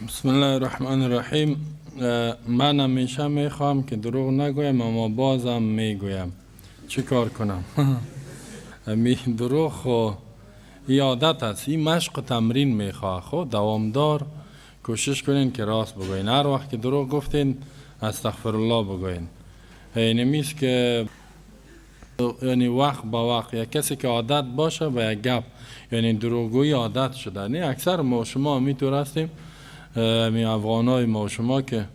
بسم الله الرحمن الرحیم. من همیشه میخوام که دروغ نگویم، اما بازم میگویم. چی کار کنم؟ می دروغ خو عادت است، این مشق و تمرین میخواه. خو دوامدار کوشش کنین که راست بگوین. هر وقت که دروغ گفتین استغفر الله بگوین. اینمیست که یعنی وقت با وقت یک کسی که عادت باشه به یک گپ، یعنی دروغگویی عادت شده. نه اکثر ما شما میتور هستیم، می افغانای ما شما که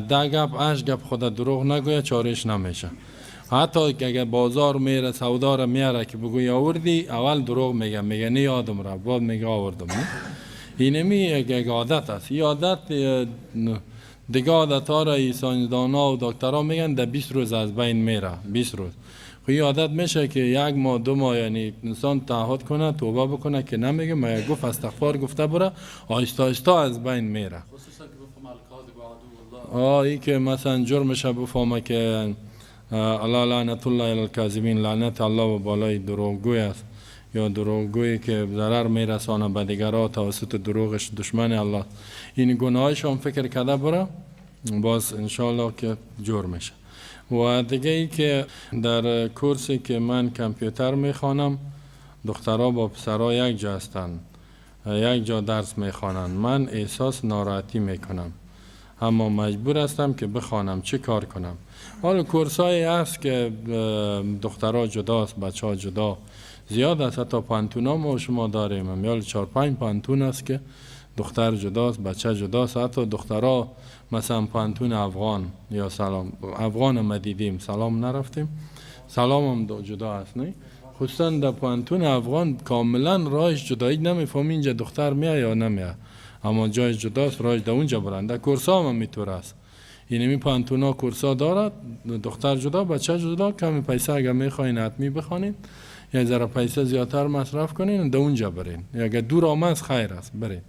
10 گپ 8 گپ خود دروغ نگویه چارش نمیشه. حتی اگر بازار میره سودا را میاره که بگوی آوردی، اول دروغ میگه، میگه نه یادم رفت، بعد میگه آوردم. اینمی یک عادت است. این عادت دیگه عادت ها را ساینسدانا و دکترها میگن در 20 روز از بین میره. 20 روز. خب این عادت میشه که 1 ماه 2 ماه، یعنی انسان تعهد کنه توبه بکنه که نمیگه، ما گفت استغفار گفته بره، آهسته آهسته از بین میره. خصوصا که بفهم الکاذب عدو الله. ای که مثلا جرمش بفهمه که الله لعنت الله علی الکاذبین، لعنت الله و بالای دروغگوی است، یا دروغگویی که ضرر میرسانه به دیگران توسط دروغش، دشمن الله. این گناهش هم فکر کرده بره، باز انشالله که جور میشه. و دیگه ای که در کورسی که من کامپیوتر میخوانم، دخترها با پسرها یک جا هستند، یک جا درس میخوانند. من احساس ناراحتی میکنم، اما مجبور هستم که بخوانم. چه کار کنم؟ حالا کورسایی هست که دخترها جداست، بچه ها جدا، زیاد است. حتی پانتونا ما شما داریم، امیال 4-5 پانتون است که دختر جداست، بچه جداست. حتی دخترها مثلا پانتون افغان یا سلام افغان ما دیدیم، سلام نرفتیم، سلام هم جدا است. نه خصوصا در پانتون افغان کاملا راهش جدایی، نمیفهمی اینجا دختر میاد یا نمیاد، اما جای جداست، راهش در اونجا برند. در کورسا هم میتور است. اینمی پانتونا کورسا دارد، دختر جدا، بچه جدا. کمی پیسه اگر میخواین حتمی بخوانین، یا ذره پیسه زیادتر مصرف کنین در اونجا برین، یا اگر دور آمد خیر است برین.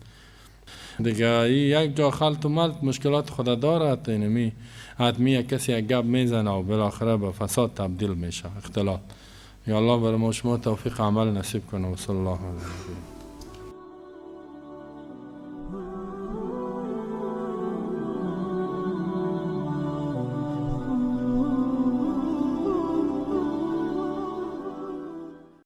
دیگه یک جا خلط و ملط مشکلات خود دارد. اینمی حتمی یک کسی یک گپ میزنه و بالاخره به فساد تبدیل میشه، اختلاط. یا الله برای ما شما توفیق عمل نصیب کنه. و صلی الله علیه و سلم.